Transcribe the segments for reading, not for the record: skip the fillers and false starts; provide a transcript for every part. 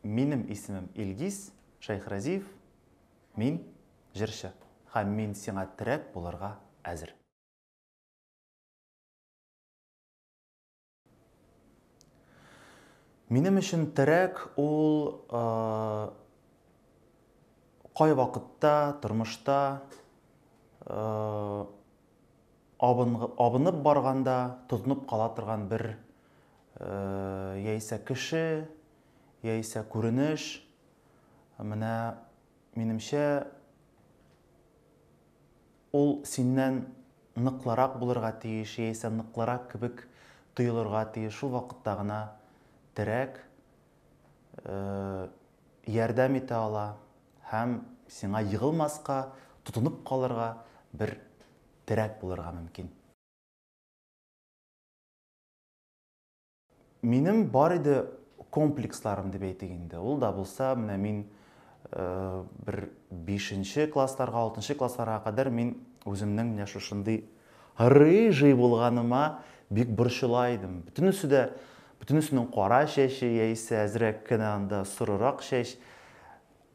Минем исемем Илгиз Шәйхразиев, мин җырчы һәм мин сиңа терәк булырга әзер. Минем өчен терәк ул кайвакытта тормышта абынып барганда тотынып кала торган бер яисә кеше, яисә күренеш. Менә минемчә ул синнән ныклырак булырга тиеш, яисә ныклырак кебек тоелырга тиеш. Шул вакытта гына терәк ярдәм итә ала һәм сиңа егылмаска, тотынып калырга бер терәк булырга мөмкин. Минем бар иде комплексларым дип әйтик инде. Ул да булса, менә мин э, бер бишенче классларга, алтынчы классларга кадәр мин үземнең менә шушындый рыжий булганыма бик борчыла идем. Бөтенесе дә, бөтенесенең кара чәче яисә әзрәк кенә анда сорырак чәч.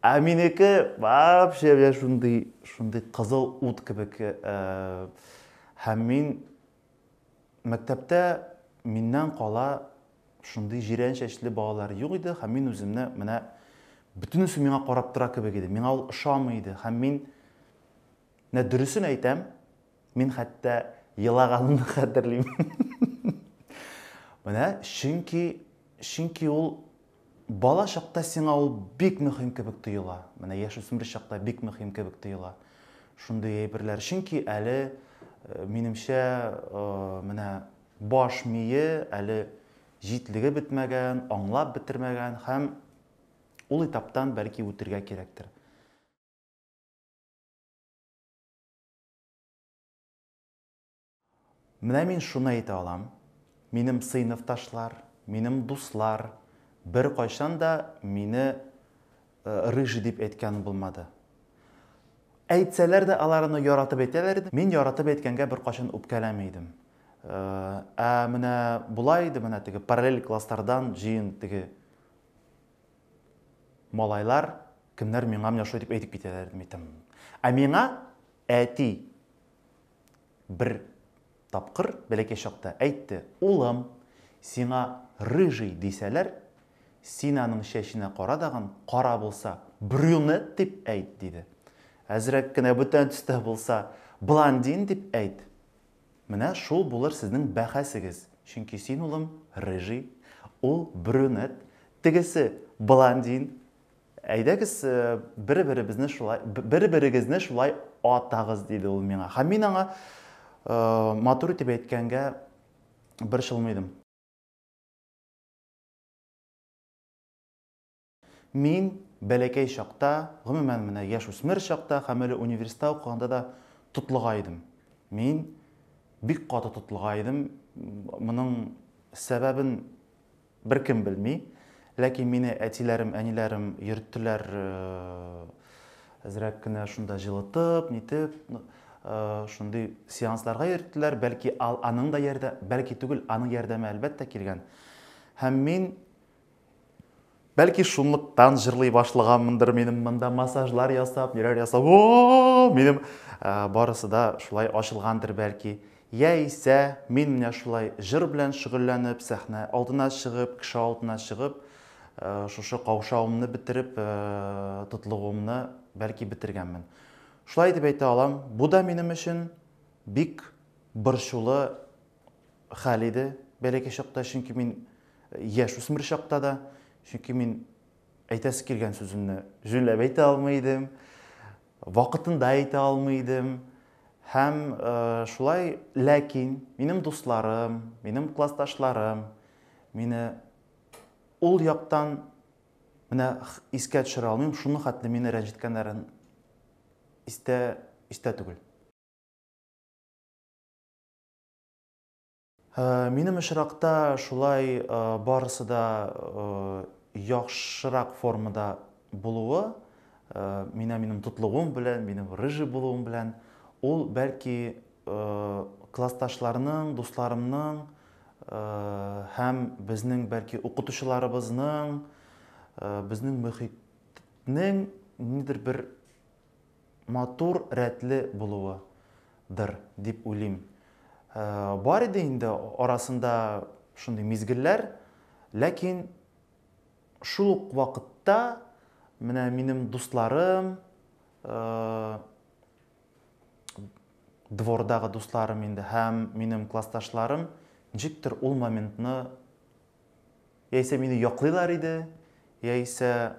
Ә минеке вообще менә шундый, шундый кызыл ут кебек. Э, һәм мин Мәктәптә миннән кала шундый җирән чәчле балалар юк иде һәм мин үземне менә бөтенесе миңа карап тора кебек иде. Миңа ул ошамый иде һәм мин менә дөресен әйтәм, мин хәтта елаганымны хәтерлим. Менә чөнки чөнки ул бала чакта сиңа ул бик мөһим кебек тоела. Менә яшүсмер чакта бик мөһим кебек тоела. Шундый әйберләр. Чөнки әле, э, минемчә, э, менә баш мие әле җитлеге бетмәгән, аңлап бетермәгән һәм ул этаптан бәлки үтергә кирәктер. Менә мин шуны әйтә алам, минем сыйныфташлар, минем дуслар беркайчан да мине рыжий дип әйткән булмады. Әйтсәләр дә, алар аны яратып әйтәләр иде. Мин яратып әйткәнгә беркайчан үпкәләми идем. Ә менә була иде, менә теге параллель класслардан җыен теге малайлар, кемнәр миңа менә шулай дип әйтеп китәләр иде, әйтәм. Ә миңа әти Бер тапкыр бәләкәй чакта әйтте, Улым, сиңа рыжий дисәләр, син аның чәченә кара дагын, кара булса, брюнет дип әйт, диде. Әзрәк кенә бүтән төстә булса, блондин дип әйт. Менә шул булыр сезнең бәхәсегез, чөнки син, улым, рыжий, ул брюнет, тегесе блондин, Әйдәгез, э, бер-беребезне шулай, бер-берегезне шулай атагыз, диде ул миңа. Һәм мин аңа э, матур итеп әйткәнгә борчылмыйдым. Мин бәләкәй чакта, гомумән менә яшүсмер чакта һәм әле университетта укыганда да тотлыга идем. Мин бик каты тотлыга идем. Моның сәбәбен Беркем белми. Ләкин мине әтиләрем, әниләрем йөрттеләр әзрәк кенә шунда җылытып, нитеп, шундый сеансларга йөрттеләр. Бәлки аның да ярдә, бәлки түгел, аның ярдәме әлбәттә килгән. Һәм мин бәлки шунлыктан җырлый башлаганмындыр, минем монда массажлар ясап, ниләр ясап, о, минем барысы да шулай ачылгандыр бәлки. Яисә мин менә шулай җыр белән шөгыльләнеп, сәхнә алдына чыгып, кеше алдына чыгып, шушы каушавымны бетереп, тотлыгуымны бәлки бетергәнмен. Шулай итеп әйтә алам, бу да минем өчен бик борчулы хәл иде бәләкәй чакта, чөнки мин яшүсмер чакта да, чөнки мин әйтәсе килгән сүземне җүнләп әйтә алмый идем. Вакытында әйтә алмый идем. Һәм шулай, ләкин минем дусларым, минем классташларым мине ул яктан менә искә төшерә алмыйм, шуны хәтле мине рәнҗеткәннәрен истә, истә түгел. Минем очракта шулай барысы да яхшырак формада булуы, менә минем тотлыгуым белән, минем рыжий булуым белән, ул бәлки классташларның, дусларымның һәм безнең бәлки укытучыларыбызның безнең мөхитнең нидер бер матур, рәтле булуыдыр дип уйлыйм. Бар иде инде арасында шундый мизгелләр, ләкин шул ук вакытта менә минем дусларым, двордагы дусларым инде һәм минем классташларым ничектер ул моментны яисә мине яклыйлар иде, яисә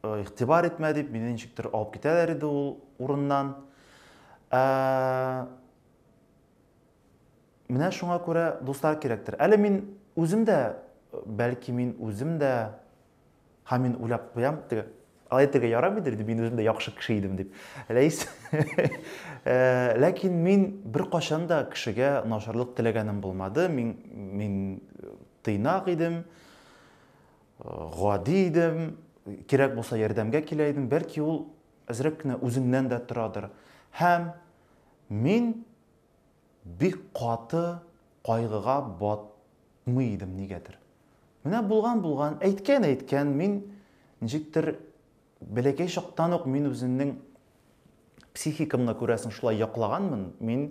игътибар итмә дип мине ничектер алып китәләр иде ул урыннан. Ә, менә шуңа күрә дуслар кирәктер. Әле мин үзем дә, бәлки мин үзем дә Һәм мин уйлап куям, теге алай әйтергә ярамыйдыр инде, мин үзем дә яхшы кеше идем дип. Ләйс. Э, ләкин мин беркайчан да кешегә начарлык теләгәнем булмады. Мин мин тыйнак идем, э, гади идем, кирәк булса ярдәмгә килә идем. Бәлки ул әзрәк кенә үзеңнән дә торадыр. Һәм мин бик каты кайгыга батмый идем нигәдер. Менә булган булган, әйткән әйткән, мин ничектер бәләкәй чактан ук мин үземнең психикамны күрәсең шулай яклаганмын, мин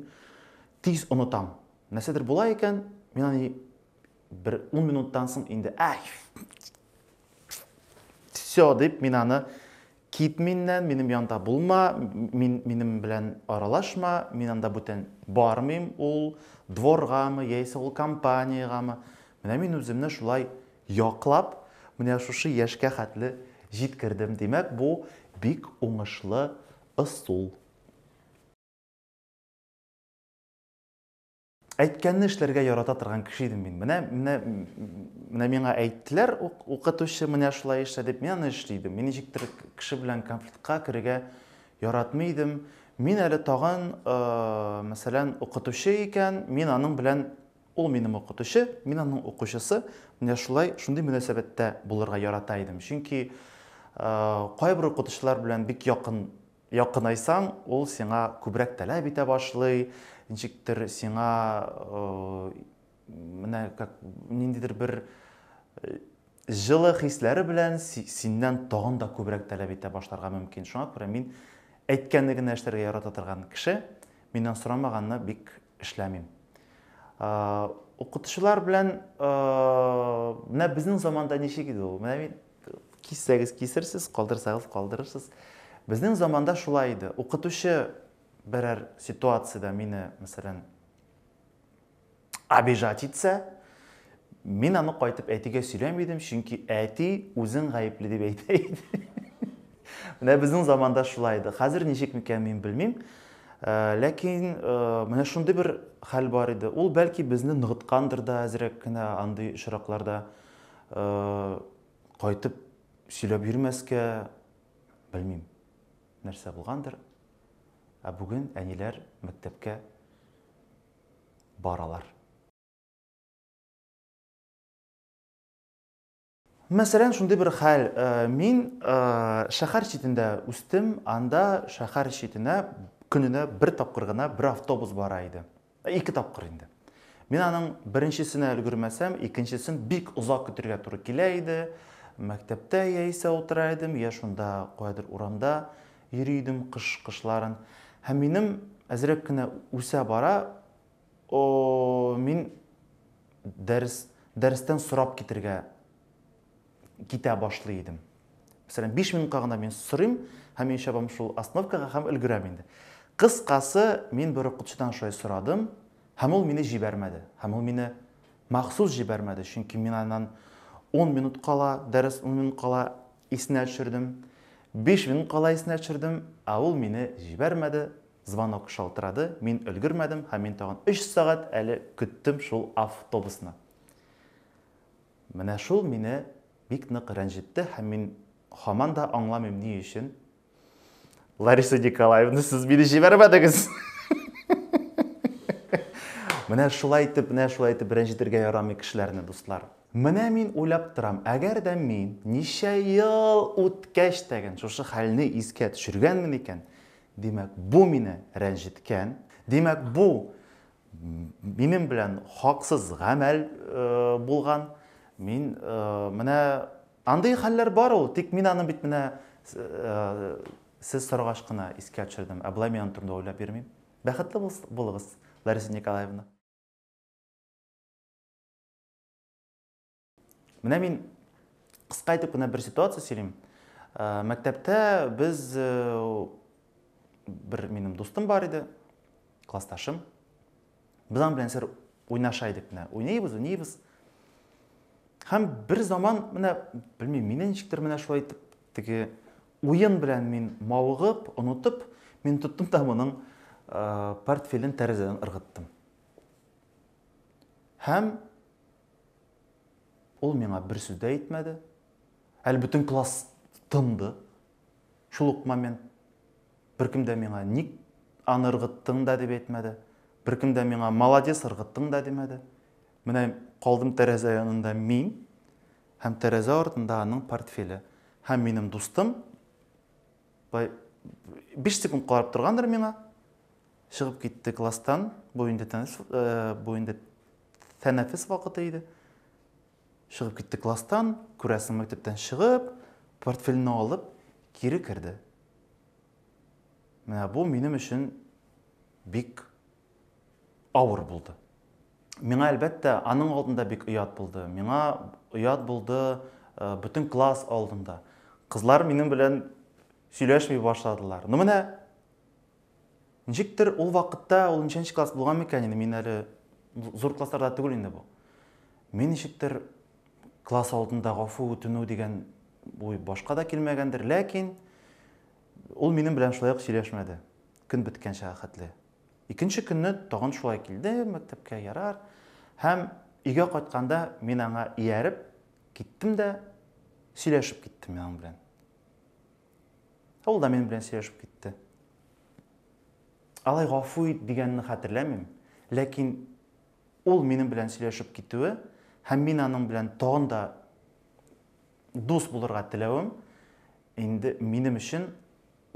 тиз онытам. Нәрсәдер була икән, мин аны бер 10 минуттан соң инде, әй, все дип мин аны Кит миннән, минем янда булма, мин, минем белән аралашма, мин анда бүтән бармыйм ул дворгамы, яисә ул компаниягәме. Менә мин үземне шулай яклап, менә шушы яшькә хәтле җиткердем. Димәк, бу бик уңышлы ысул. Әйткәнне эшләргә ярата торган кеше идем мин. Менә менә менә миңа әйттеләр укытучы менә шулай эшлә дип, мин аны эшли идем. Мин ничектер кеше белән конфликтка керергә яратмый идем. Мин әле тагын, мәсәлән, укытучы икән, мин аның белән ул минем укытучы, мин аның укучысы. Менә шулай шундый мөнәсәбәттә булырга ярата идем. Чөнки кайбер укытучылар белән бик якын Якынайсаң, ул сиңа күбрәк таләп итә башлый, ничектер сиңа менә как ниндидер бер җылы хисләре белән синнән тагын да күбрәк таләп итә башларга мөмкин. Шуңа күрә мин әйткәнне генә эшләргә ярата торган кеше, миннән сорамаганны бик эшләмим. Укытучылар белән менә безнең заманда ничек иде ул? Менә мин Киссәгез кисерсез, калдырсагыз калдырырсыз. Безнең заманда шулай иде. Укытучы берәр ситуациядә мине, мәсәлән, обижать итсә, мин аны кайтып әтигә сөйләми идем, чөнки әти үзең гаепле дип әйтә иде. Менә безнең заманда шулай иде. Хәзер ничек микән мин белмим. Э, ләкин э, менә шундый бер хәл бар иде. Ул бәлки безне ныгыткандыр да әзрәк кенә андый очракларда. Э, кайтып сөйләп йөрмәскә, белмим, нәрсә булгандыр. Ә бүген әниләр мәктәпкә баралар. Мәсәлән, шундый бер хәл, э, мин э, шәһәр читендә үстем, анда шәһәр читенә көненә бер тапкыр гына бер автобус бара иде. Ике тапкыр инде. Мин аның беренчесенә өлгермәсәм, икенчесен бик озак көтергә туры килә иде. Мәктәптә яисә утыра идем, я шунда каядыр урамда йөри идем кыш кышларын. Һәм минем әзрәк кенә үсә бара, о, мин дәрес дәрестән сорап китергә китә башлый идем. Мәсәлән, 5 минутка гына мин сорыйм һәм мин чабам шул остановкага һәм өлгерәм инде. Кыскасы, мин бер укытучыдан шулай сорадым, һәм ул мине җибәрмәде. Һәм ул мине махсус җибәрмәде, чөнки мин аннан 10 минут кала, дәрес 10 минут кала исенә төшердем. 5 минут кала исенә төшердем, ә ул мине җибәрмәде, звонок шалтырады, мин өлгермәдем һәм мин тагын 3 сәгать әле көттем шул автобусны. Менә шул мине бик нык рәнҗетте һәм мин һаман да аңламыйм ни өчен. Лариса Николаевна, сез мине җибәрмәдегез. Менә шулай итеп, менә шулай итеп рәнҗетергә ярамый кешеләрне, дуслар. Менә мин уйлап торам, әгәр дә мин ничә ел үткәч тәген шушы хәлне искә төшергәнмен икән, димәк, бу мине рәнҗеткән, димәк, бу Минем белән хаксыз гамәл булган. Мин менә Андый хәлләр бар ул, тик мин аны бит менә э, сез сорагач кына искә төшердем. Ә болай мин аның турында уйлап йөрмим. Бәхетле булыгыз, Лариса Николаевна. Менә мин кыска итеп кенә бер ситуация сөйлим. Э, мәктәптә без э, бер минем дустым бар иде, классташым. Без аның белән сер уйнаша идек менә. Уйныйбыз, уйныйбыз. Һәм бер заман менә белмим, мине ничектер менә шулай итеп теге уен белән мин мавыгып, онытып, мин тоттым да моның э, портфелен тәрәзәдән ыргыттым. Һәм ул миңа бер сүз дә әйтмәде. Әле бөтен класс тынды. Шул ук момент. Беркем дә миңа ник аны ыргыттың да дип әйтмәде. Беркем дә миңа молодец ыргыттың да димәде. Менә калдым тәрәзә янында мин һәм тәрәзә артында аның портфеле. Һәм минем дустым былай 5 секунд карап торгандыр миңа. Чыгып китте класстан. Бу инде тәнәфес, э, бу инде тәнәфес вакыты иде. Чыгып китте класстан, күрәсең, мәктәптән чыгып, портфельне алып, кире керде. Менә бу минем өчен бик авыр булды. Миңа, әлбәттә, аның алдында бик оят булды. Миңа оят булды э, бөтен класс алдында. Кызлар минем белән сөйләшми башладылар. Ну менә ничектер ул вакытта ул ничәнче класс булган микән инде, мин әле зур классларда түгел инде бу. Мин ничектер класс алдында гафу үтенү дигән уй башка да килмәгәндер, ләкин ул минем белән шулай ук сөйләшмәде. Көн беткәнчә хәтле. Икенче көнне тагын шулай килде мәктәпкә, ярар. Һәм өйгә кайтканда мин аңа ияреп киттем дә сөйләшеп киттем мин аның белән. Ул да минем белән сөйләшеп китте. Алай гафу ит дигәнне хәтерләмим, ләкин ул минем белән сөйләшеп китүе һәм мин аның белән тагын да дус булырга теләвем инде минем өчен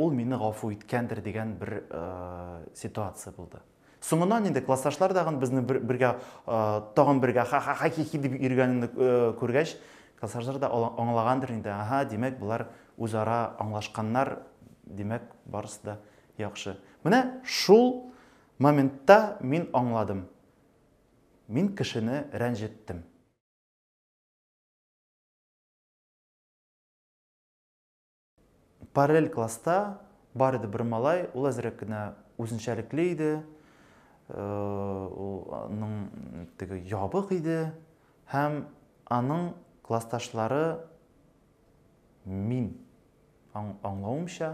ул мине гафу иткәндер дигән бер э, ситуация булды. Соңыннан инде классташлар тагын безне бер, бергә э, тагын бергә ха-ха-ха хи-хи дип йөргәнне э, күргәч, классташлар да аңлагандыр инде, ага, димәк, болар үзара аңлашканнар, димәк, барысы да яхшы. Менә шул моментта мин аңладым. Мин кешене рәнҗеттем. Параллель класста бар иде бер малай, ул әзрәк кенә үзенчәлекле иде. Э, ул аның теге ябык иде һәм аның классташлары мин аңлавымча,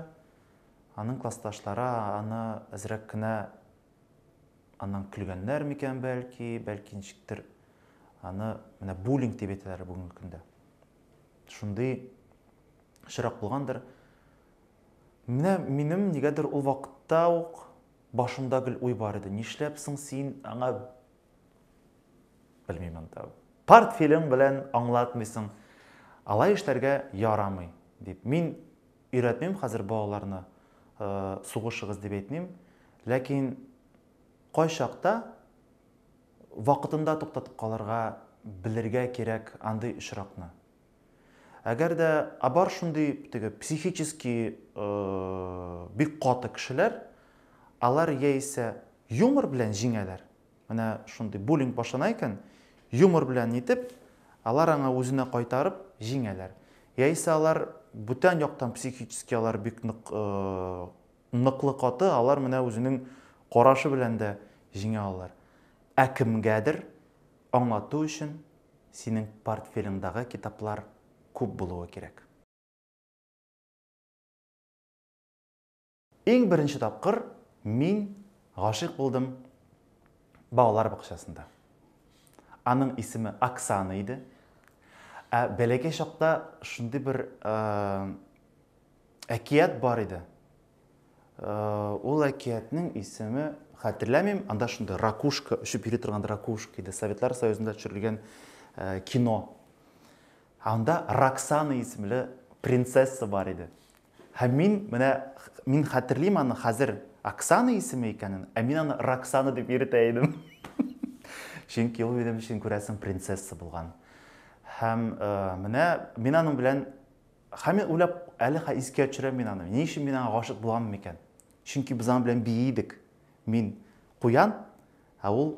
аның классташлары аны әзрәк кенә аннан көлгәннәр микән бәлки, бәлки ничектер аны менә буллинг дип әйтәләр бүгенге көндә. Шундый очрак булгандыр. Менә минем нигәдер ул вакытта ук башымда гел уй бар иде. Нишләп соң син аңа белмим анда. Портфелең белән аңлатмыйсың. Алай эшләргә ярамый дип. Мин өйрәтмим хәзер балаларны э, сугышыгыз дип әйтмим. Ләкин кайчакта вакытында туктатып калырга белергә кирәк андый очракны. Әгәр дә ә бар шундый теге психически э, бик каты кешеләр, алар яисә юмор белән җиңәләр. Менә шундый буллинг башлана икән, юмор белән нитеп, алар аңа үзенә кайтарып җиңәләр. Яисә алар бүтән яктан психически алар бик нык э, ныклы каты, алар менә үзенең карашы белән дә җиңә алалар. Ә кемгәдер аңлату өчен синең портфелеңдагы китаплар күп булуы кирәк. Иң беренче тапкыр мин гашыйк булдым балалар бакчасында. Аның исеме Оксана иде. Ә бәләкәй чакта шундый бер әкият бар иде. Ул әкиятнең исеме хәтерләмим, анда шундый ракушка, очып йөри торган ракушка иде. Советлар Союзында төшерелгән кино. Анда Роксана исемле принцесса бар иде. Һәм мин менә мин хәтерлим аны хәзер Оксана исеме икәнен, ә мин аны Роксана дип йөртә идем. Чөнки ул минем өчен күрәсең принцесса булган. Һәм менә мин аның белән һәм мин уйлап әле хә искә төшерәм мин аны. Ни өчен мин аңа гашыйк булам микән? Чөнки без аның белән бии идек. Мин куян, ә ул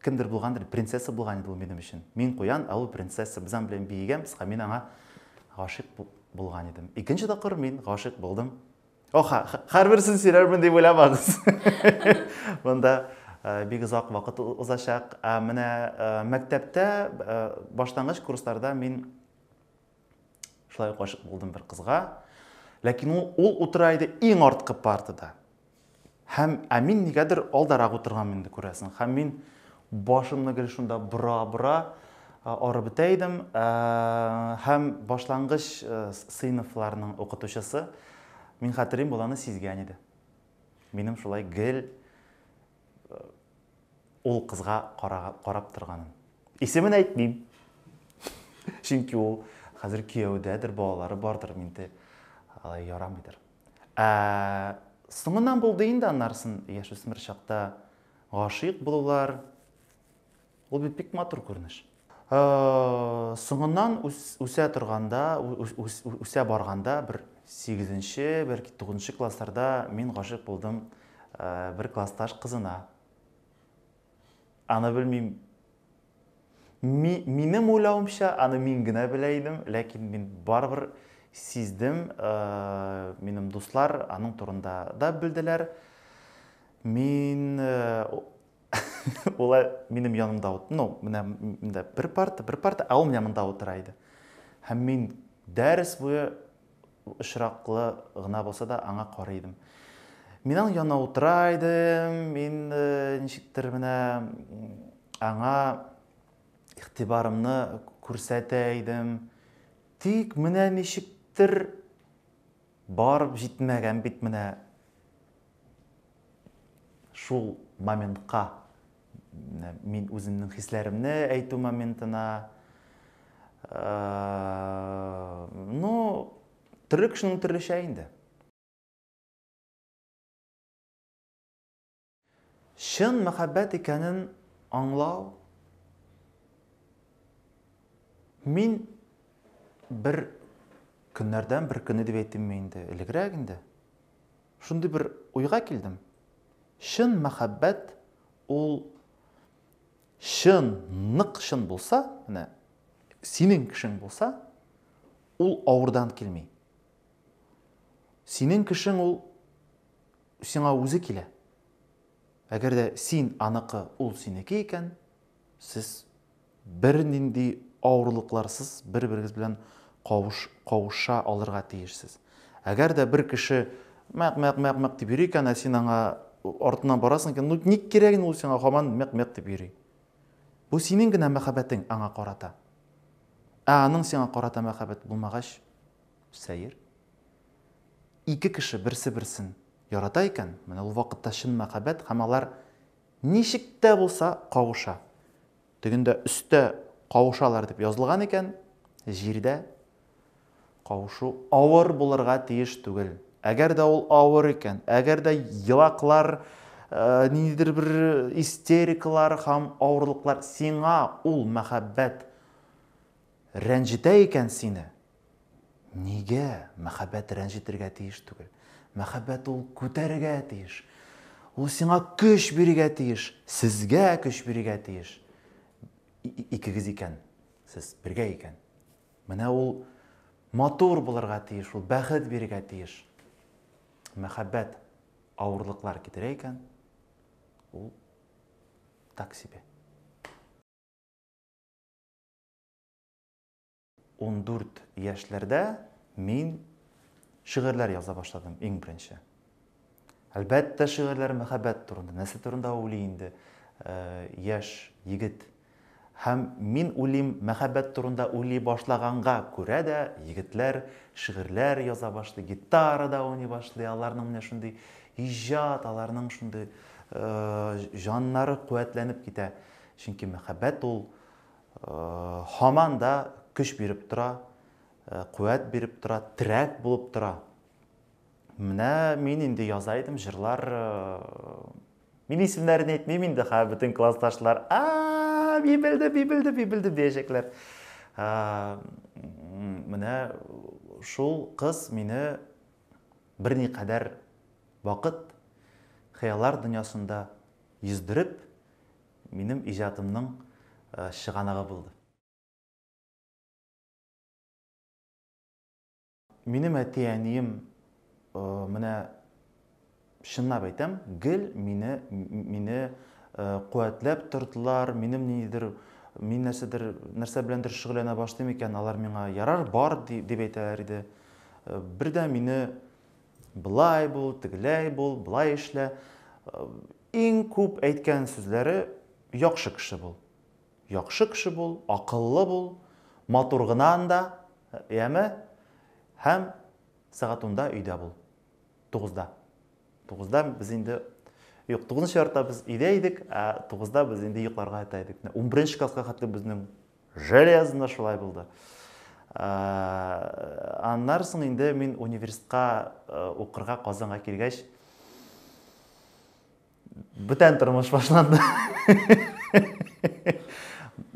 кемдер булгандыр, принцесса булган иде ул минем өчен. Мин куян, ә ул принцесса. Без аның белән биегәнбез, һәм мин аңа гашыйк булган идем. Икенче тапкыр мин гашыйк булдым. О, һәрберсен сөйләрмен дип уйламагыз. Монда бик озак вакыт узачак. Ә менә мәктәптә башлангыч курсларда мин шулай ук гашыйк булдым бер кызга. Ләкин ул, ул утыра иде иң арткы партада. Һәм ә мин нигәдер алдарак утырганмын инде күрәсең. Һәм мин башымны гел шунда бора-бора арып бетә идем. Һәм башлангыч сыйныфларның укытучысы, мин хәтерлим, ул аны сизгән иде. Минем шулай гел ул кызга карап торганын. Исемен әйтмим. Чөнки ул хәзер кияүдәдер, балалары бардыр, минде алай ярамыйдыр. Ә соңыннан булды инде аннарысын яшүсмер чакта гашыйк булулар. Ул бит бик матур күренеш. Соңыннан үсә торганда, үсә барганда бер 8-нче, бәлки 9-нчы классларда мин гашыйк булдым бер классташ кызына. Аны белмим. Ми, минем уйлавымча, аны мин генә белә идем, ләкин мин барыбер сиздем, э, минем дуслар аның турында да белделәр. Мин э, ул минем янымда, ну, менә монда бер парта, бер парта, ә ул менә монда утыра иде. Һәм мин дәрес буе очраклы гына булса да аңа карый идем. Мин аның янына утыра идем, мин э, ничектер менә аңа игътибарымны күрсәтә идем. Тик менә ничектер барып җитмәгән бит менә шул моментка. Мин үземнең хисләремне әйтү моментына. Э, ну, төрле кешенең төрлечә инде. Чын мәхәббәт икәнен аңлау мин бер көннәрдән бер көнне дип әйтимме инде, элегрәк инде. Шундый бер уйга килдем. Чын мәхәббәт ул чын, нык чын булса, менә синең кешең булса, ул авырдан килми. Синең кешең ул сиңа үзе килә. Әгәр дә син аныкы, ул синеке икән, сез бернинди авырлыкларсыз бер-берегез белән кавыш, кавыша алырга тиешсез. Әгәр дә бер кеше мәк-мәк-мәк-мәк дип йөри икән, ә син аңа артыннан барасың икән, ну ник кирәк инде ул сиңа һаман мәк-мәк дип йөри. Бу синең генә мәхәббәтең аңа карата. Ә аның сиңа карата мәхәббәт булмагач, сәер. Ике кеше берсе-берсен ярата икән, менә ул вакытта чын мәхәббәт һәм алар ничек тә булса кавыша. Тегендә өстә кавышалар дип язылган икән, җирдә кавышу авыр булырга тиеш түгел. Әгәр дә ул авыр икән, әгәр дә елаклар, э, ниндидер бер истерикалар һәм авырлыклар сиңа ул мәхәббәт рәнҗетә икән сине, Нигә мәхәббәт рәнҗетергә тиеш түгел? Мәхәббәт ул күтәрергә тиеш. Ул сиңа көч бирергә тиеш, сезгә көч бирергә тиеш. Икегез икән, сез бергә икән. Менә ул матур булырга тиеш, ул бәхет бирергә тиеш. Мәхәббәт авырлыклар китерә икән, ул так себе. 14 яшьләрдә мин шигырьләр яза башладым иң беренче. Әлбәттә, шигырьләр мәхәббәт турында, нәрсә турында уйлый инде э, яшь егет. Һәм мин уйлыйм, мәхәббәт турында уйлый башлаганга күрә дә егетләр шигырьләр яза башлый, гитарада уйный башлый, аларның менә шундый иҗат, аларның шундый э, җаннары куәтләнеп китә. Чөнки мәхәббәт ул һаман да көч биреп тора, куәт биреп тора, терәк булып тора. Менә мин инде яза идем җырлар. Мин исемнәрен әйтмим инде, ха, бөтен классташлар, а, мин белдем, мин белдем, мин белдем диячәкләр. Менә шул кыз мине берникадәр вакыт хыяллар дөньясында йөздереп, минем иҗатымның чыганагы булды. Минем әти-әнием менә чынлап әйтәм, гел мине мине куәтләп тордылар, минем ниндидер мин нәрсәдер нәрсә беләндер шөгыльләнә башлыйм икән, алар миңа ярар, бар дип әйтәләр иде. Бер дә мине болай бул, тегеләй бул, болай эшлә. Иң күп әйткән сүзләре яхшы кеше бул. Яхшы кеше бул, акыллы бул, матур гына анда, яме, һәм сәгать унда өйдә бул. Тугызда. Тугызда без инде Юк, тугызынчы яртыда без өйдә идек, ә тугызда без инде йокларга ята идек. Менә унберенче класска хәтле безнең железно шулай булды. Аннан соң инде мин университетка укырга Казанга килгәч, Бүтән тормыш башланды.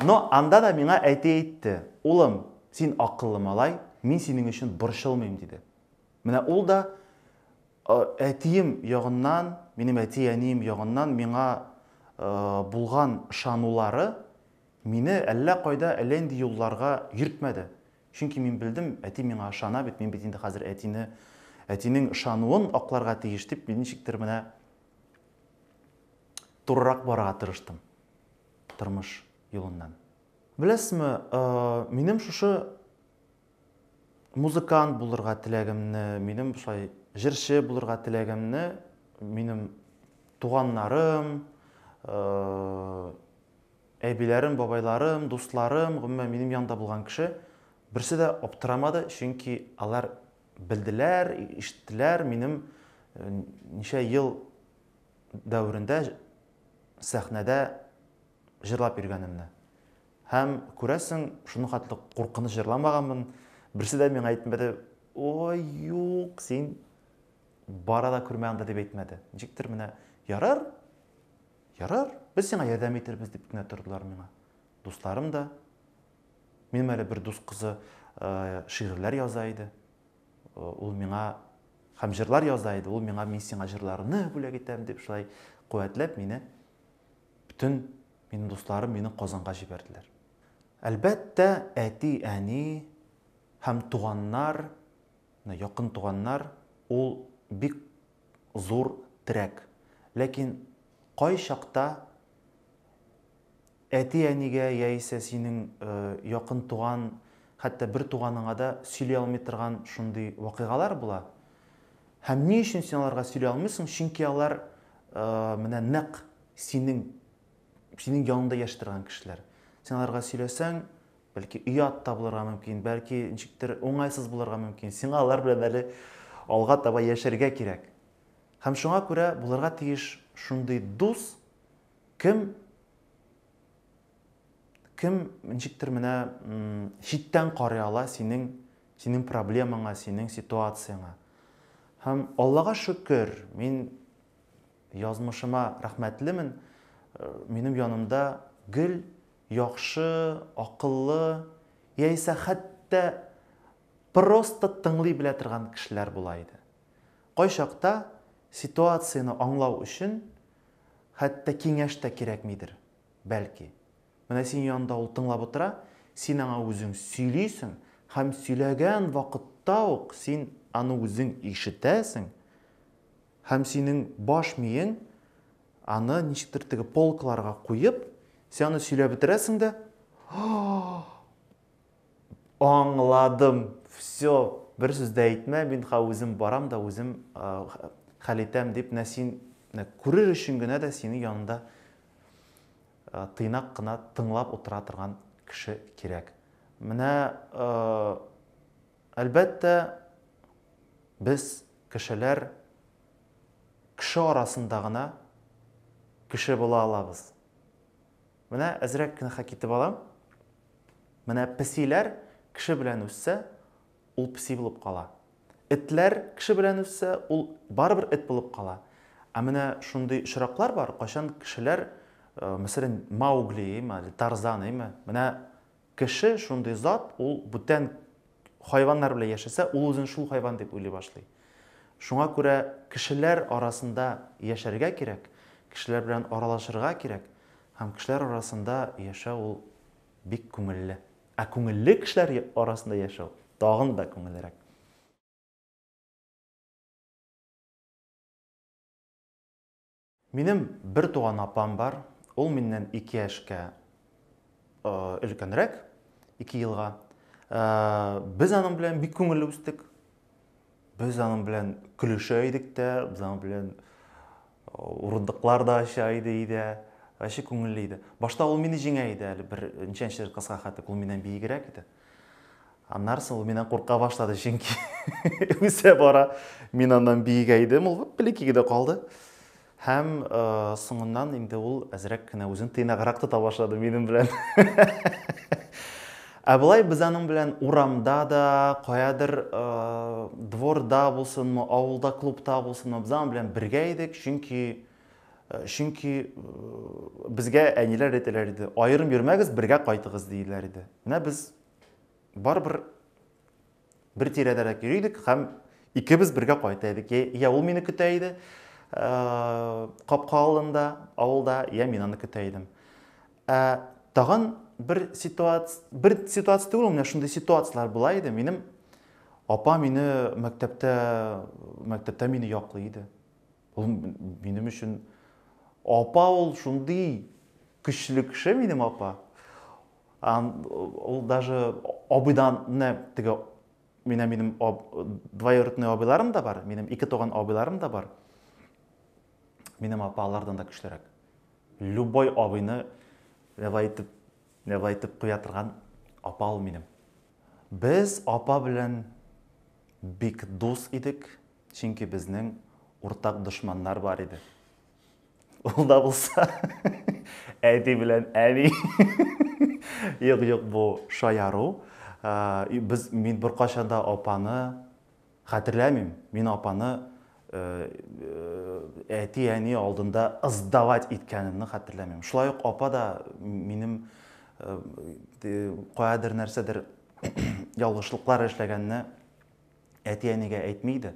Но анда да миңа әти әйтте, улым, син акыллы малай, мин синең өчен борчылмыйм, диде. Менә ул да әтием ягыннан, минем әти-әнием ягыннан миңа булган ышанулары мине әллә кайда, әллә нинди юлларга йөртмәде. Чөнки мин белдем, әти миңа ышана бит, мин бит инде хәзер әтине, әтинең ышануын акларга тиеш дип, мин ничектер менә турырак барырга тырыштым тормыш юлыннан. Беләсезме, минем шушы музыкант булырга теләгемне, минем шулай җырчы булырга теләгемне минем туганнарым, Әбиләрем, бабайларым, дусларым, гомумән, минем янда булган кеше, берсе дә аптырамады, чөнки алар белделәр, ишеттеләр минем ничә ел дәверендә сәхнәдә җырлап йөргәнемне. Һәм, күрәсең, шуның хәтле куркыныч җырламаганмын, берсе дә миңа әйтмәде, ой, юк, син бара да күрмә анда дип әйтмәде. Ничектер менә, ярар, Ярар, без сиңа ярдәм итербез, дип кенә тордылар миңа. Дусларым да. Минем әле бер дус кызы шигырьләр яза иде. Ул миңа һәм җырлар яза иде. Ул миңа мин сиңа җырларымны бүләк итәм дип шулай куәтләп мине бөтен минем дусларым мине Казанга җибәрделәр. Әлбәттә, әти, әни һәм туганнар, якын туганнар ул бик зур терәк. Ләкин кайчакта әти-әнигә яисә синең якын туган, хәтта бер туганыңа да сөйли алмый торган шундый вакыйгалар була. Һәм ни өчен син аларга сөйли алмыйсың? Чөнки алар менә нәкъ синең синең яныңда яши торган кешеләр. Син аларга сөйләсәң, Бәлки оят та булырга мөмкин, бәлки ничектер уңайсыз булырга мөмкин. Сиңа алар белән әле алга таба яшәргә кирәк. Һәм шуңа күрә булырга тиеш шундый дус, кем кем ничектер менә читтән карый ала синең синең проблемаңа, синең ситуацияңа. Һәм Аллага шөкер, мин язмышыма рәхмәтлемен, минем янымда гел Яхшы, акыллы, яисә хәтта просто тыңлый белә торган кешеләр була иде. Кайчакта ситуацияне аңлау өчен хәтта киңәш тә кирәкмидер, бәлки. Менә синең янында ул тыңлап утыра, син аңа үзең сөйлисең һәм сөйләгән вакытта ук син аны үзең ишетәсең һәм синең баш миең Аны ничектер теге полкаларга куеп, син аны сөйләп бетерәсең дә, аңладым, все, бер сүз дә әйтмә, мин ха үзем барам да үзем хәл итәм дип, менә син күрер өчен генә дә синең янында тыйнак кына тыңлап утыра торган кеше кирәк. Менә, әлбәттә, без кешеләр Кеше арасында гына кеше була алабыз. Менә әзрәк кенә китеп алам. Менә песиләр кеше белән үссә, ул песи булып кала. Этләр кеше белән үссә, ул барыбер эт булып кала. Ә менә шундый очраклар бар, кайчан кешеләр, э, мәсәлән, Маугли, әйме, Тарзан, әйме, менә Кеше шундый зат, ул бүтән хайваннар белән яшәсә, ул үзен шул хайван дип уйлый башлый. Шуңа күрә кешеләр арасында яшәргә кирәк, кешеләр белән аралашырга кирәк һәм кешеләр арасында яшәү ул бик күңелле. Ә күңелле кешеләр арасында яшәү тагын да күңеллерәк. Минем бер туган апам бар, ул миннән 2 яшькә өлкәнрәк, 2 елга. Без аның белән бик күңелле үстек. Без аның белән көлешә идек тә, без аның белән урындыклар да ача иде өйдә. Вообще күңелле иде. Башта ул мине җиңә иде әле, бер ничәнче класска хәтле ул миннән биегрәк иде. Аннары соң ул миннән курка башлады, чөнки үсә бара. Мин аннан биегәйдем, ул бәләкәй генә калды. Һәм э, соңыннан инде ул әзрәк кенә үзен тыйнаграк тота башлады минем белән. Ә болай без аның белән урамда да, каядыр э, дворда булсынмы, авылда клубта булсынмы, без аның белән бергә идек, чөнки э, чөнки безгә әниләр әйтәләр иде, аерым йөрмәгез, бергә кайтыгыз диеләр иде. Менә без барыбер бер тирәдәрәк йөри идек һәм икебез бергә кайта идек. Я ул мине көтә иде, э, капка алдында, авылда, я мин аны көтә идем. Ә тагын бер ситуация, бер ситуация түгел, менә шундый ситуацияләр була иде. Минем апа мине мәктәптә, мәктәптә мине яклый иде. Ул минем өчен апа ул шундый көчле кеше минем апа. Ул даже абыйдан менә теге менә минем двоюродный абыйларым да бар, минем ике туган абыйларым да бар. Минем апа алардан да көчлерәк. Любой абыйны левай итеп, левай итеп куя торган апа ул минем. Без апа белән бик дус идек, чөнки безнең уртак дошманнар бар иде. Ул да булса, әти белән әни. Юк, юк, бу шаяру. Без, мин беркайчан да апаны хәтерләмим. Мин апаны әти-әни алдында сдавать иткәнемне хәтерләмим. Шулай ук апа да минем каядыр нәрсәдер ялгышлыклар эшләгәнне әти-әнигә әйтми иде.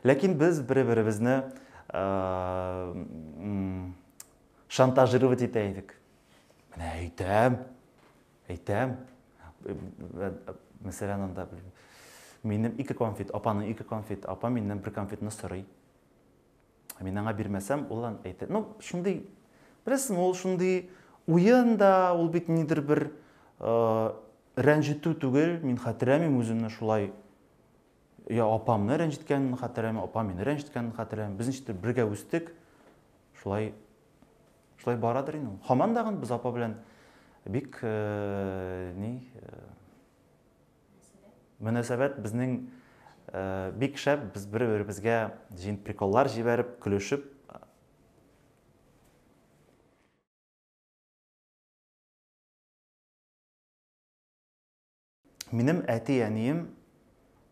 Ләкин без бер-беребезне шантажировать итә идек. Менә әйтәм, әйтәм. Мәсәлән, анда минем ике конфет, апаның ике конфет, апа миннән бер конфетны сорый. Мин аңа бирмәсәм, ул аны әйтә. Ну, шундый, беләсезме, ул шундый уен да, ул бит нидер бер Рәнҗетү түгел, мин хәтерләмим үземне шулай. Я апамны рәнҗеткәнен хәтерләмим, апам мине рәнҗеткәнен хәтерләмим. Без ничектер бергә үстек. Шулай шулай барадыр инде ул. Һаман дагын без апа белән бик э, ни э, мөнәсәбәт безнең э, бик шәп, без бер-беребезгә җин приколлар җибәреп, көлешеп. Минем әти-әнием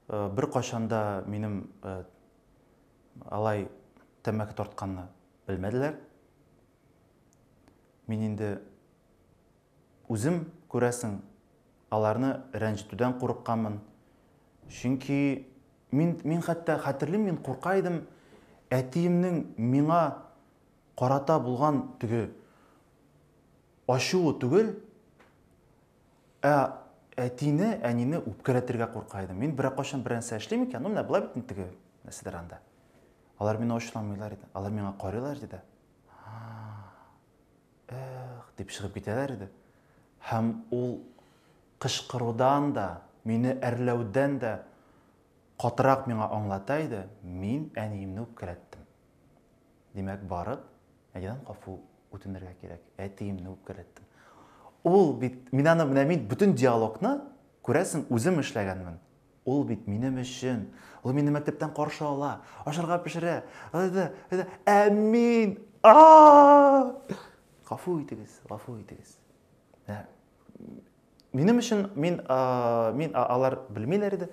э, беркайчан да минем э, алай тәмәке тартканны белмәделәр. Мин инде үзем, күрәсең, аларны рәнҗетүдән курыкканмын. Чөнки мин, мин хәтта хәтерлим, мин курка идем әтиемнең миңа карата булган теге ачуы түгел, ә әтине, әнине үпкәләтергә курка идем. Мин берәр кайчан бер нәрсә эшлим икән, ну менә болай бит теге нәрсәдер анда. Алар мине ачуламыйлар иде. Алар миңа карыйлар иде дә. Эх, дип чыгып китәләр иде. Һәм ул кычкырудан да, мине әрләүдән дә катырак миңа аңлата иде, мин әниемне үпкәләттем. Димәк, барып, әнидән гафу үтенергә кирәк. Әтиемне үпкәләттем. Ул бит, мин аны, менә мин бөтен диалогны, күрәсең, үзем эшләгәнмен. Ул бит минем өчен. Ул мине мәктәптән каршы ала, ашарга пешерә. Ә мин, Гафу итегез, гафу итегез. Минем өчен мин мин алар белмиләр иде.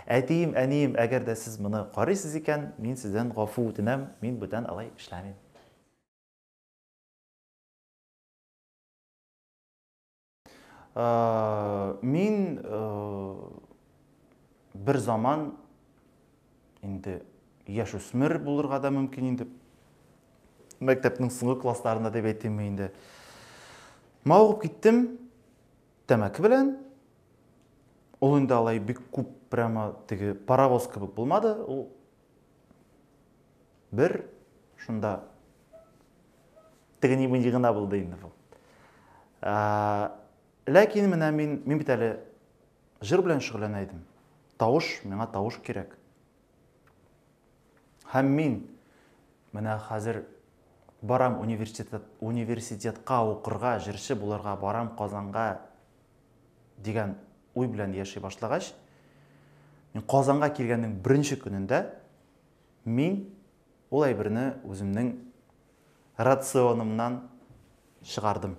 Әтием, әнием, әгәр дә сез моны карыйсыз икән, мин сездән гафу үтенәм, мин бүтән алай эшләмим. Мин бер заман инде яшүсмер булырга да мөмкин инде. Мәктәпнең соңгы классларында дип әйтимме инде. Мавыгып киттем тәмәке белән. Ул инде алай бик күп прямо теге паровоз кебек булмады. Ул бер шунда теге ни гына булды инде бу. Ләкин менә мин, мин бит әле җыр белән шөгыльләнә идем. Тавыш, миңа тавыш кирәк. Һәм мин менә хәзер барам университет, университетка укырга, җырчы булырга барам Казанга дигән уй белән яши башлагач, мин Казанга килгәннең беренче көнендә мин ул әйберне үземнең рационымнан чыгардым.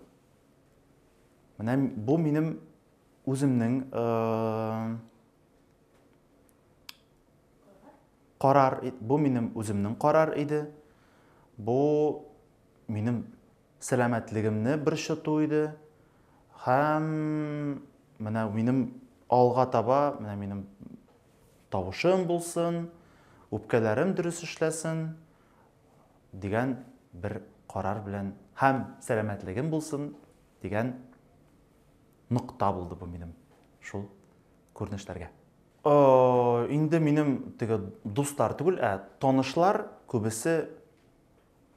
Менә бу минем үземнең карар, бу минем үземнең карар иде. Бу минем сәламәтлегемне борчыту иде. Һәм менә минем алга таба, менә минем тавышым булсын, үпкәләрем дөрес эшләсен дигән бер карар белән һәм сәламәтлегем булсын дигән нокта булды бу минем шул күренешләргә. Инде минем теге дуслар түгел, ә танышлар күбесе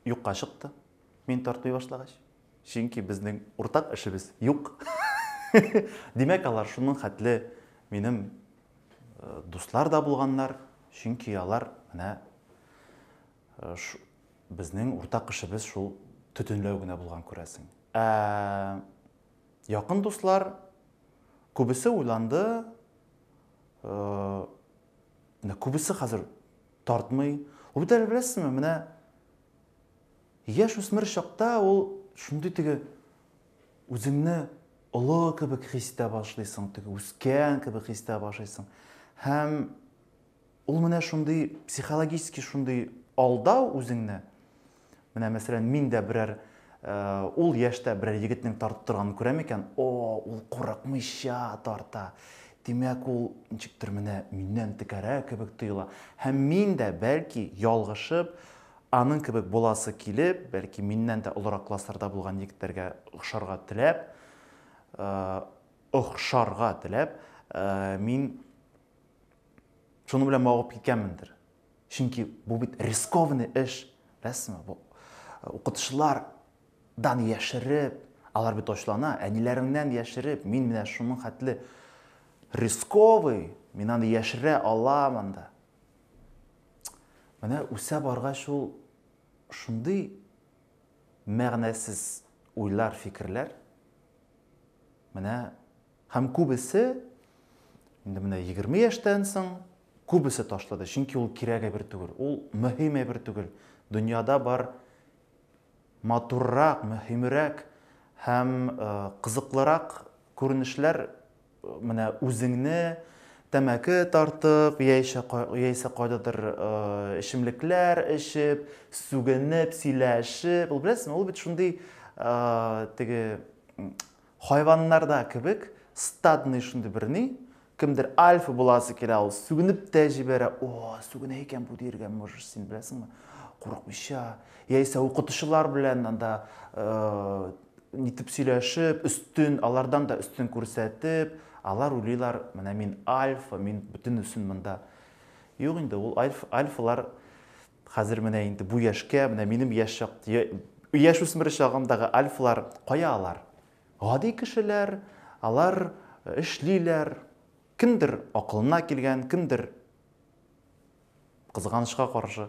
юкка чыкты. Мин тартмый башлагач. Чөнки безнең уртак эшебез юк. Димәк, алар шуның хәтле минем дуслар да булганнар, чөнки алар менә безнең уртак эшебез шул төтенләү генә булган күрәсең. Ә якын дуслар күбесе уйланды, менә күбесе хәзер тартмый. Ул бит әле беләсезме, менә яшь үсмер чакта ул шундый теге үзеңне олы кебек хис итә башлыйсың, теге үскән кебек хис итә башлыйсың. Һәм ул менә шундый психологический шундый алдау үзеңне. Менә мәсәлән, мин дә берәр ул яшьтә берәр егетнең тартып торганын күрәм икән, о, ул курыкмыйча тарта. Димәк, ул ничектер менә миннән текәрәк кебек тоела. Һәм мин дә бәлки ялгышып, аның кебек буласы килеп, бәлки миннән дә олырак классларда булган егетләргә охшарга теләп, охшарга теләп, мин шуның белән мавыгып киткәнмендер. Чөнки бу бит рискованный эш, беләсезме? Бу укытучылардан яшереп, алар бит ачулана, әниләреңнән яшереп, мин менә шуның хәтле рисковый, мин аны яшерә алам анда. Менә үсә баргач ул шундый мәгънәсез уйлар, фикерләр. Менә Һәм күбесе, инде менә 20 яшьтән соң, күбесе ташлады, чөнки ул кирәк әйбер түгел, ул мөһим әйбер түгел. Дөньяда бар матуррак, мөһимрәк һәм кызыклырак күренешләр, менә үзеңне тәмәке тартып, яисә, яисә кайдадыр эчемлекләр эчеп, сүгенеп, сөйләшеп, ул беләсезме, ул бит шундый теге Хайваннарда кебек стадный шундый бер ни, кемдер альфа буласы килә, ул сүгенеп тә җибәрә. О, сүгенә икән бу диергә можешь син, беләсеңме? Курыкмыйча. Яисә укытучылар белән анда э, нитеп сөйләшеп, өстен, алардан да өстен күрсәтеп, алар уйлыйлар, менә мин альфа, мин бөтенесен монда. Юк инде, ул альф, альфалар хәзер менә инде бу яшькә, менә минем яшь чак, яшүсмер чагымдагы альфалар кая алар? Гади кешеләр, алар эшлиләр. Кемдер акылына килгән, кемдер кызганычка каршы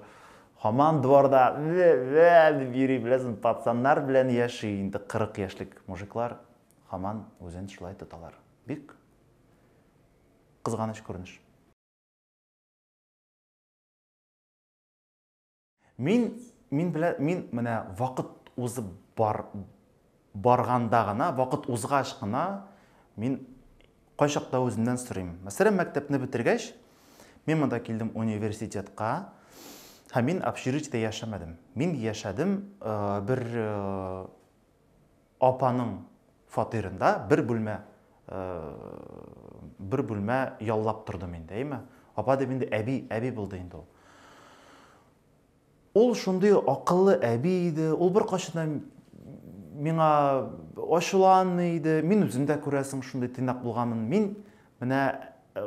һаман дворда вә дип йөри, беләсең, пацаннар белән яши инде 40 яшьлек мужиклар һаман үзен шулай тоталар. Бик кызганыч күренеш. Мин, мин белә, мин менә вакыт узып бар, барганда гына, вакыт узгач кына мин кайчакта үземнән сорыйм. Мәсәлән, мәктәпне бетергәч, мин монда килдем университетка, һәм мин общежитиедә яшәмәдем. Мин яшәдем бер апаның фатирында, бер бүлмә. бер бүлмә яллап тордым инде, әйме? Апа дип инде әби, әби булды инде ул. Ул шундый акыллы әби иде, ул беркайчан да миңа ачуланмый иде. Мин үзем дә күрәсең шундый тыйнак булганмын. Мин менә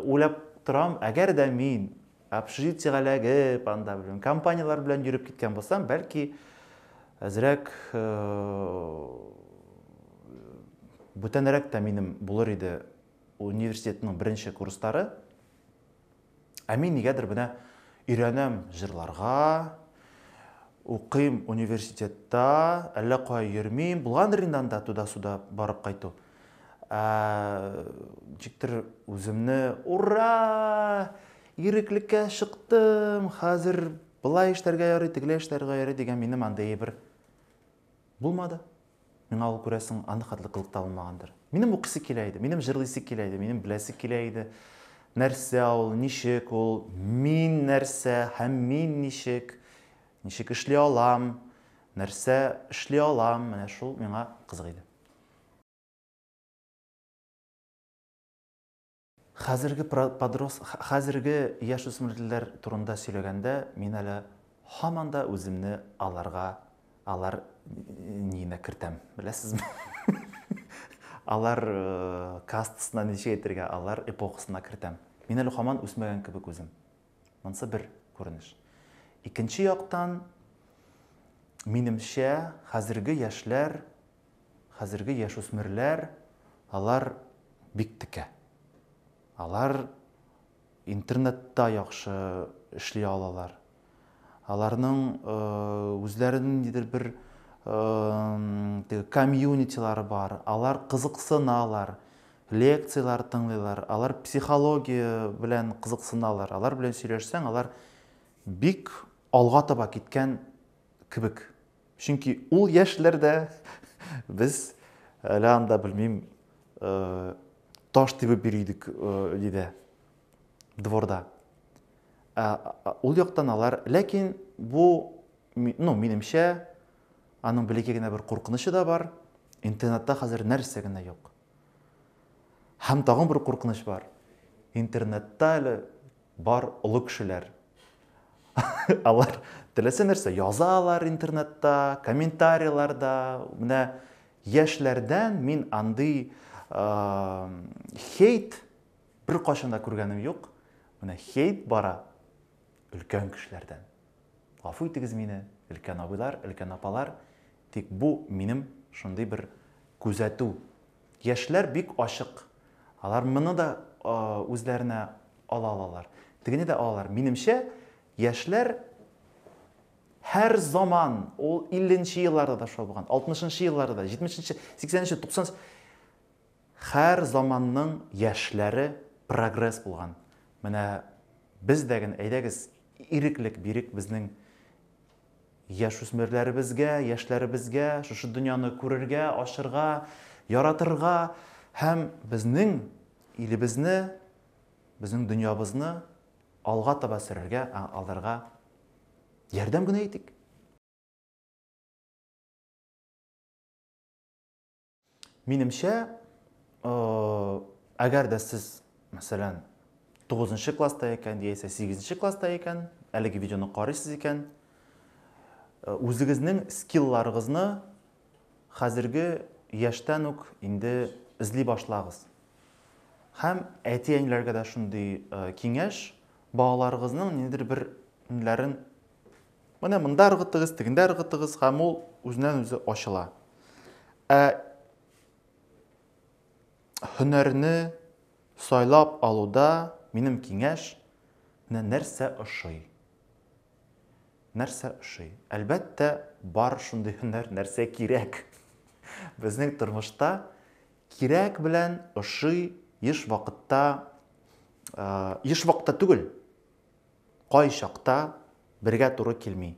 уйлап торам, әгәр дә мин общежитиегә эләгеп, анда белмим, компанияләр белән йөреп киткән булсам, бәлки әзрәк бүтәнрәк тә минем булыр иде университетның беренче курслары. Ә мин нигәдер менә өйрәнәм җырларга, укыйм университетта, әллә кая йөрмим. Булгандыр инде анда туда-сюда барып кайту. Ә, ничектер үземне ура! Иреклеккә чыктым, хәзер былай эшләргә ярый, тегеләй эшләргә ярый дигән минем андый бер булмады. Миңа ул, күрәсең, андый хәтле кызык та булмагандыр. Минем укыйсы килә иде, минем җырлыйсы килә иде, минем беләсе килә иде. Нәрсә ул, ничек ул, мин нәрсә һәм мин ничек, ничек эшли алам, нәрсә эшли алам, менә шул миңа кызык иде. Хәзерге подрос, хәзерге яшүсмерләр турында сөйләгәндә, мин әле һаман да үземне аларга, алар ниенә кертәм, беләсезме? Алар кастасына ничек әйтергә, алар эпохасына кертәм. Мин әле һаман үсмәгән кебек үзем. Монысы бер күренеш. Икенче яктан, минемчә, хәзерге яшьләр Хәзерге яшүсмерләр, алар бик текә. Алар интернетта яхшы эшли алалар. Аларның үзләренең ниндидер бер теге комьюнитилары бар. Алар кызыксыналар, лекцияләр тыңлыйлар, алар психология белән кызыксыналар. Алар белән сөйләшсәң, алар бик алга таба киткән кебек. Чөнки ул яшьләрдә без әле анда белмим, таш тибеп йөри идек диде дворда. Ул яктан алар, ләкин бу, ну, минемчә, аның бәләкәй генә бер куркынычы да бар. Интернетта хәзер нәрсә генә юк. Һәм тагын бер куркыныч бар. Интернетта әле Бар олы кешеләр. Алар теләсә нәрсә язалар интернетта, комментарийларда. Менә яшьләрдән мин андый хейт беркайчан да күргәнем юк. Менә хейт бара өлкән кешеләрдән. Гафу итегез мине, өлкән абыйлар, өлкән апалар, тик бу минем шундый бер күзәтү. Яшьләр бик ачык. Алар моны да үзләренә ала алалар. Тегене дә алалар. Минемчә, яшьләр һәр заман, ул 50 нче елларда да шулай булган, 60 нчы елларда да, 70 нче, 80 нче, 90 һәр заманның яшьләре прогресс булган. Менә без дә генә әйдәгез иреклек бирик безнең яшүсмерләребезгә, яшьләребезгә шушы дөньяны күрергә, ачырга, яратырга һәм безнең илебезне, безнең дөньябызны алга таба сөрергә, аларга ярдәм генә итик. Минемчә, әгәр дә сез, мәсәлән, 9 класста икән, яисә 8 класста икән, әлеге видеоны карыйсыз икән, үзегезнең скилларыгызны хәзерге яшьтән үк инде эзли башлагыз. Һәм әти-әниләргә дә шундый киңәш, балаларыгызның ниндидер бер ниләрен Менә монда ыргытыгыз, тегендә ыргытыгыз һәм ул үзеннән-үзе ачыла. Ә һөнәрне сайлап алуда минем киңәш, менә нәрсә ошый. Нәрсә ошый? Әлбәттә, бар шундый һөнәр, нәрсә кирәк. Безнең тормышта кирәк белән ошый еш вакытта, еш вакытта түгел, кайчакта бергә туры килми.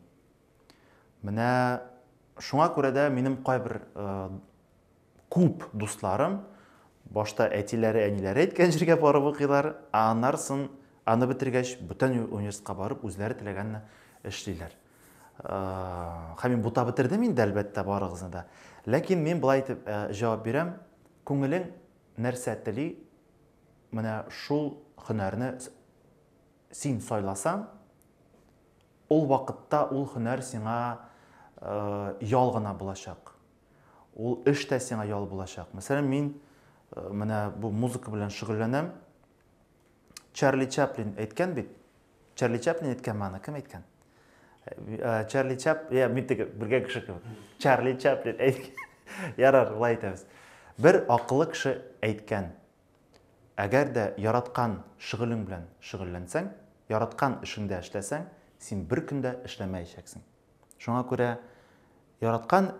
Менә шуңа күрә дә минем кайбер күп дусларым башта әтиләре, әниләре әйткән җиргә барып укыйлар, ә аннарсын аны бетергәч, бүтән университетка барып, үзләре теләгәнне эшлиләр. Һәм мин бутап бетердем инде, әлбәттә, барыгызны да. Ләкин мин болай итеп җавап бирәм, күңелең нәрсә тели, менә шул һөнәрне син сайласаң, ул вакытта ул һөнәр сиңа ял гына булачак. Ул эш тә сиңа ял булачак. Мәсәлән, мин менә бу музыка белән шөгыльләнәм. Чарли Чаплин әйткән бит. Чарли Чаплин әйткәнме аны? Кем әйткән? Чарли Чап, я, мин теге бергә кеше кебек. Чарли Чаплин әйткән. Ярар, болай әйтәбез. Бер акыллы кеше әйткән. Әгәр дә яраткан шөгылең белән шөгыльләнсәң, яраткан эшеңдә эшләсәң, син бер көн дә эшләмәячәксең. Шуңа күрә яраткан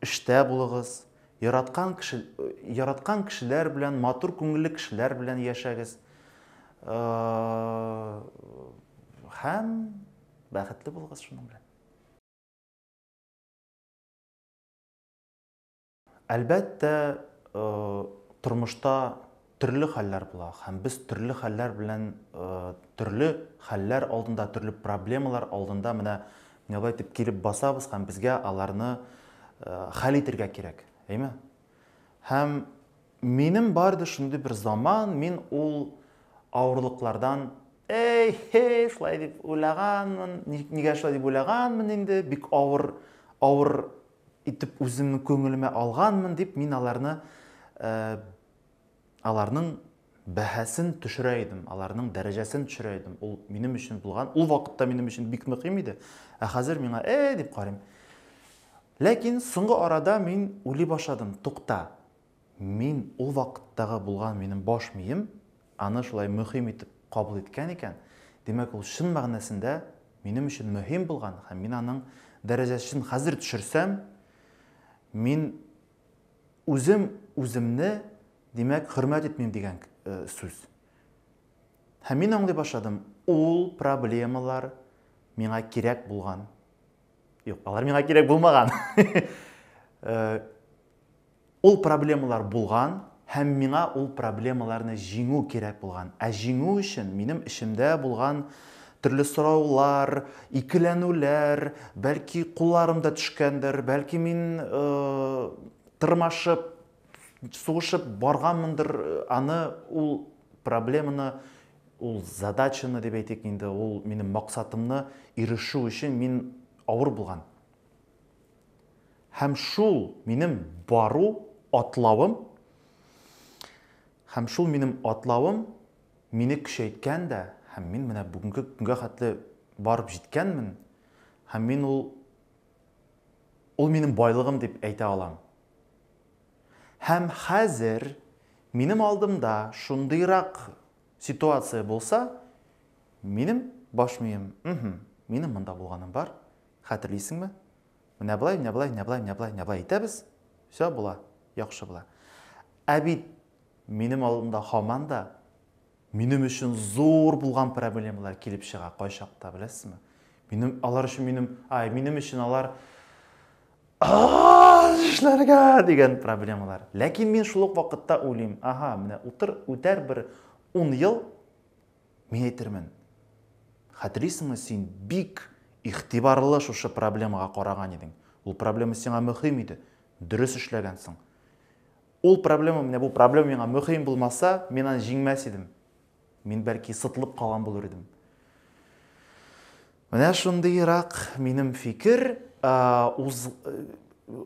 эштә булыгыз, яраткан кеше, яраткан кешеләр белән, матур күңелле кешеләр белән яшәгез. Һәм бәхетле булыгыз шуның белән. Әлбәттә, тормышта төрле хәлләр була һәм без төрле хәлләр белән төрле хәлләр алдында, төрле проблемалар алдында менә менә болай итеп килеп басабыз һәм безгә аларны хәл итергә кирәк, әйме? Һәм минем бар иде шундый бер заман, мин ул авырлыклардан эй, хей, шулай дип уйлаганмын, нигә шулай дип уйлаганмын инде, бик авыр, авыр итеп үземнең күңелемә алганмын дип мин аларны э, аларның бәһасен төшерә идем, аларның дәрәҗәсен төшерә идем. Ул минем өчен булган, ул вакытта минем өчен бик мөһим иде. Ә хәзер миңа э дип карыйм. Ләкин соңгы арада мин уйлый башладым, тукта. Мин ул вакыттагы булган минем баш мием аны шулай мөһим итеп кабул иткән икән, димәк, ул чын мәгънәсендә минем өчен мөһим булган һәм мин аның дәрәҗәсен хәзер төшерсәм, мин үзем үземне, димәк, хөрмәт итмим дигән э, сүз. Һәм мин аңлый башладым, ул проблемалар миңа кирәк булган. Юк, алар миңа кирәк булмаган. Э, Ул проблемалар булган һәм миңа ул проблемаларны җиңү кирәк булган. Ә җиңү өчен минем эчемдә булган төрле сораулар, икеләнүләр, бәлки кулларым да төшкәндер, бәлки мин тырмашып, сугышып барганмындыр, аны ул проблеманы, ул задачаны дип әйтик инде, ул минем максатымны ирешү өчен мин авыр булган. Һәм шул минем бару, атлавым, һәм шул минем атлавым мине көчәйткән дә, һәм мин менә бүгенге көнгә хәтле барып җиткәнмен, һәм мин ул ул минем байлыгым дип әйтә алам. Һәм хәзер минем алдымда шундыйрак ситуация булса, минем баш мием, угу, минем монда булганым бар, хәтерлисеңме? Менә болай, менә болай, менә болай, менә болай, менә болай итәбез. Все була, яхшы була. Ә бит минем алдымда һаман да минем өчен зур булган проблемалар килеп чыга кайчакта, беләсезме? Минем алар өчен минем, ай, минем өчен алар эшләргә дигән проблемалар. Ләкин мин шул ук вакытта уйлыйм, ага, менә утыр, үтәр бер 10 ел, Мин әйтермен, хәтерлисеңме, син бик игътибарлы шушы проблемага караган идең. Ул проблема сиңа мөһим иде. Дөрес эшләгәнсең. Ул проблема, менә бу проблема миңа мөһим булмаса, мин аны җиңмәс идем. Мин бәлки сытылып калган булыр идем. Менә шундыйрак минем фикер, уз,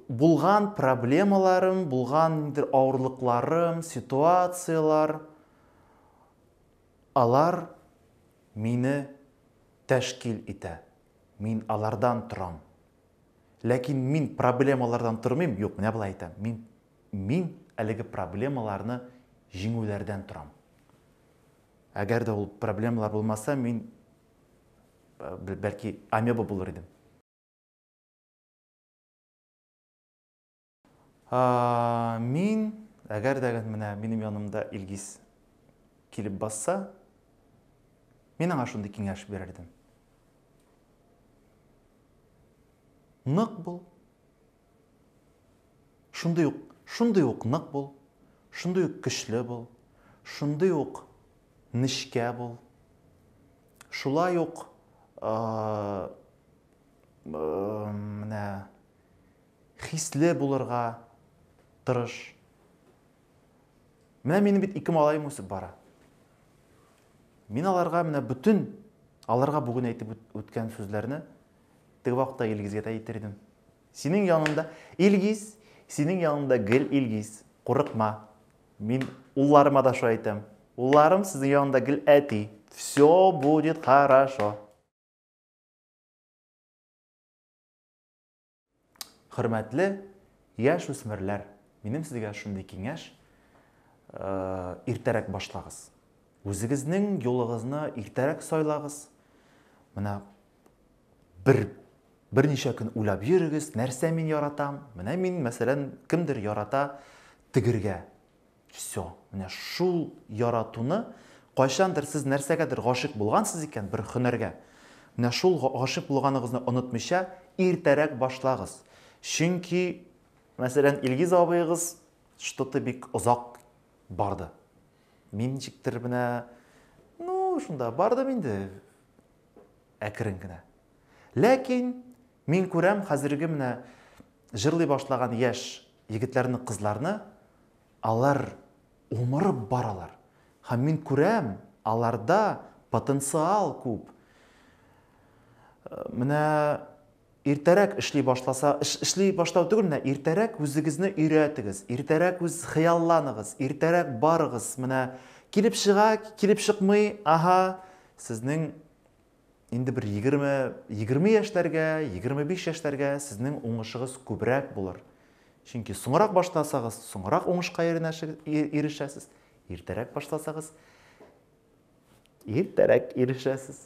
булган проблемаларым, булган ниндидер авырлыкларым, ситуацияләр, Алар мине тәшкил итә. Мин алардан торам. Ләкин мин проблемалардан тормыйм, юк, менә болай әйтәм. Мин мин әлеге проблемаларны җиңүләрдән торам. Әгәр дә ул проблемалар булмаса, мин бәлки амеба булыр идем. Мин, әгәр дә менә минем янымда Илгиз килеп басса, мин аңа шундый киңәш бирер идем. Нык бул. Шундый ук, шундый ук нык бул, шундый ук көчле бул, шундый ук нечкә бул. Шулай ук менә Хисле булырга тырыш. Менә минем бит ике малаем үсеп бара. Мин аларга менә бөтен аларга бүген әйтеп үткән сүзләрне теге вакытта Илгизгә дә әйтер идем. Синең янында Илгиз, синең янында гел Илгиз, курыкма. Мин улларыма да шулай әйтәм. Улларым, сезнең янында гел әти. Все будет хорошо. Хөрмәтле яшь үсмерләр, минем сезгә шундый киңәш, э, иртәрәк башлагыз. Үзегезнең юлыгызны иртәрәк сайлагыз. Менә бер берничә көн уйлап йөрегез, нәрсә мин яратам? Менә мин, мәсәлән, кемдер ярата тегергә. Все. Менә шул яратуны кайчандыр сез нәрсәгәдер гашыйк булгансыз икән, бер һөнәргә. Менә шул гашыйк булганыгызны онытмыйча, иртәрәк башлагыз. Чөнки, мәсәлән, Илгиз абыегыз что-то бик озак барды. Мин ничектер менә, ну, шунда бардым инде, әкрен генә. Ләкин мин күрәм хәзерге менә җырлый башлаган яшь егетләрне, кызларны, алар умырып баралар. Һәм мин күрәм, аларда потенциал күп. Менә иртәрәк эшли башласа, эшли башлау түгел, менә иртәрәк үзегезне өйрәтегез, иртәрәк үз хыялланыгыз, иртәрәк барыгыз. Менә килеп чыга, килеп чыкмый, ага, сезнең инде бер 20, 20 яшьләргә, 25 яшьләргә сезнең уңышыгыз күбрәк булыр. Чөнки соңрак башласагыз, соңрак уңышка ирешәсез. Иртәрәк башласагыз, иртәрәк ирешәсез.